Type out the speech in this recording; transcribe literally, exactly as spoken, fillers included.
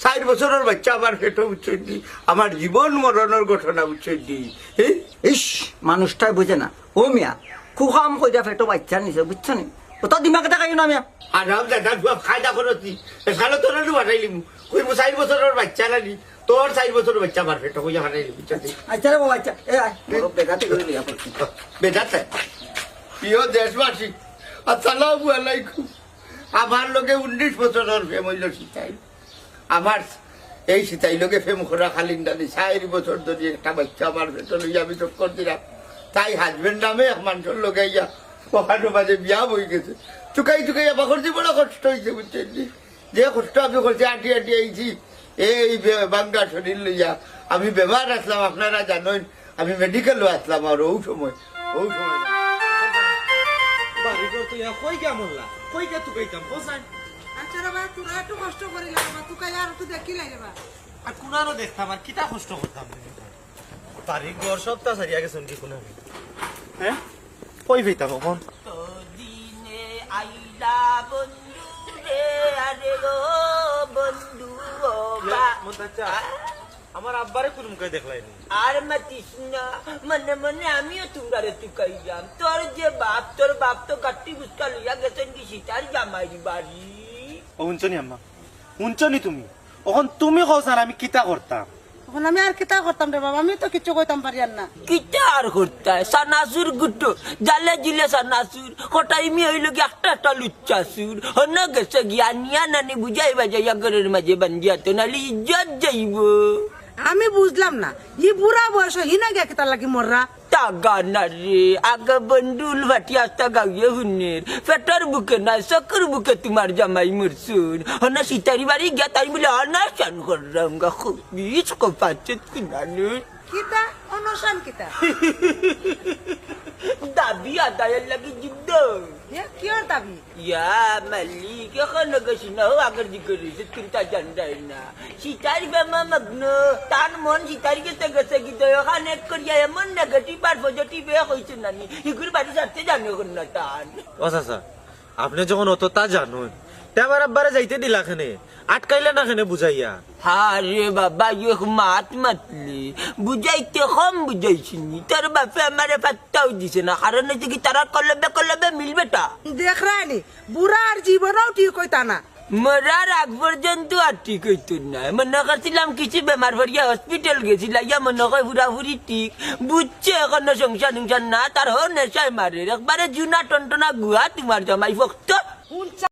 চাইর বছরর বাইচ্চা আমার পেটো, বুঝছইন নি? আমার জীবন মরণর ঘটনা, বুঝছইন নি? হে? ইস, মানুষটায় বুঝে না। ও মিয়া, কুকাম কইরা পেটো বাইচ্চা নিছো, বুঝছো নি? অত দিমাগ দেখাইও না মিয়া। আরাম দাদা, তুই কায়দা করছি। এখানে তোর একটু পাঠাইলিমু। কইমু, "চাইর বছরর বাইচ্চা নানি, তোর চাইর বছরর বাইচ্চা আমার পেটো কইয়া পাঠাইলিমু।" আচ্ছা রে বাবা, আচ্ছা। এ আয়, বড় বেগাতে করে লিয়া পড়ছি। বেদাতে। প্রিয় দেশবাসী, আসসালামু আলাইকুম। আমার লগে উনিশ বছরর প্রেম অইল সিতাই। আমার এই সিতাই লগে প্রেম করা খালিন দাদি চাইর বছর ধরি একটা বাইচ্চা আমার পেটো লইয়া আমি চক্কর দিলাম। তাই হাজবেন্ড নামে এক মানুষর লগে আইয়া ওখানে মাঝে বিয়া বই গেছে। চুকাই চুকাই আবার করছি, বড় কষ্ট হইছে, বুঝছেন নি? যে কষ্ট আমি করছি, আটি আটি আইছি, এই বে-, বাঙ্গা শরীর লইয়া। আমি বেমার আসলাম, আপনারা জানেন, আমি মেডিকেলও আসলাম, আর ও সময়, ও সময়। বাড়ি ঘর তো ইয়া কই গিয়া মরলা, কই গিয়া তুকাইতাম, কোথায়? আচ্ছা রে বাবা, তোরা একটু কষ্ট করিলা বাবা, তুকাই আর একটু দেখিলাই রে বাবা। আর কুনানো দেখতাম, আর কিতা কষ্ট করতাম? বাড়ি ঘর সবতা ছাড়িয়া গেছইন কি কুনানো? হ্যাঁ? কই পাইতাম অখন? তদিনে আইলা বন্ধু রে, আরে ও বন্ধু ও বা- মন্তাজ চাচা, আমার আব্বারে কুন মুখে দেখলায় নি? আর মাতিস না, মনে মনে আমিও তুমরারে তুকাইলাম। তোর যে বাপ, তোর বাপ তো গাট্টি বুসকা লইয়া গেছইন কি সিতার জামাইর বাড়ি। ও, হুনছো নি আম্মা? হুনছো নি তুমি? অখন তুমি কও ছাইন আমি কিতা করতাম? অখন আমি আর কিতা করতাম রে বাবা, আমি তো কিচ্ছু কইতাম পারিয়ার না। কিতা আর করতায়? চানাচুর গুটো, জালে জিলে চানাচুর, কটাই মি অইলো গি একটা একটা লুচ্চা চুর। হনো গেছে গিয়া নিয়া নানি বুঝাই বাজাইয়া ঘরর মাঝে বান্ধিয়া তো, নাইলে ইজ্জত যাইবো। আমি বুঝলাম না, ই বুড়া বয়সো হিনা গিয়া কিতার লাগি মররা? তাগা না রে, আগে বন্ডুল ফাটি আস্তা গাউয়ে হুনের। পেটর বুকে নায়, চকুর বুকে তুমার জামাই মরছইন। হনো সিতারি বাড়ি গিয়া তাইন বুলে অনশন কররাম গা, খুব বিষ কপাচত কুনানো। কিতা? অনশন কিতা? দাবি আদায়র লাগি যুদ্ধ। এ, কিওর দাবি? ইয়া মালিক, অখনো গেছি না, ও আগর দিকে রইছে, তুমি তা জানরায় না। সিতারি প্রেমো মগ্ন, তান মন সিতারি গেছে গেছে গি, দয়া খান এক করিয়া এমন নেগেটিভ আর পজিটিভ এ কইছে নানি, হিগুর বাড়ি ছাড়তে জানো কোন না তান। ও চাচা, আপনে যখন অততা জানইন, তে আমার আব্বারে যাইতে দিলা কেনে? আটকাইলা না কেনে বুঝাইয়া? আরে বাবা, এক মাত মাতলি, বুঝাইতে কম বুঝাইছি নি। তোর বাপে আমারে পাত্তাও দিছে না, কারণ অইছে কি, তারার কলবে কলবে মিল বেটা। দেখরায় নি, বুড়া আর জীবনেও ঠিক অইতা না। মরার আগ পর্যন্ত আর ঠিক অইতো নায়। মনো করছিলাম কিছু বেমার পড়িয়া হসপিটাল গেছিল, ইয়া মনো কয় পুরাপুরি ঠিক। বুঝছে অখনো সংসার টংসার না, তার হউ নেশায় মারের। একবারে জুনা টনটনা গুয়া তুমার জামাই ফক্ত।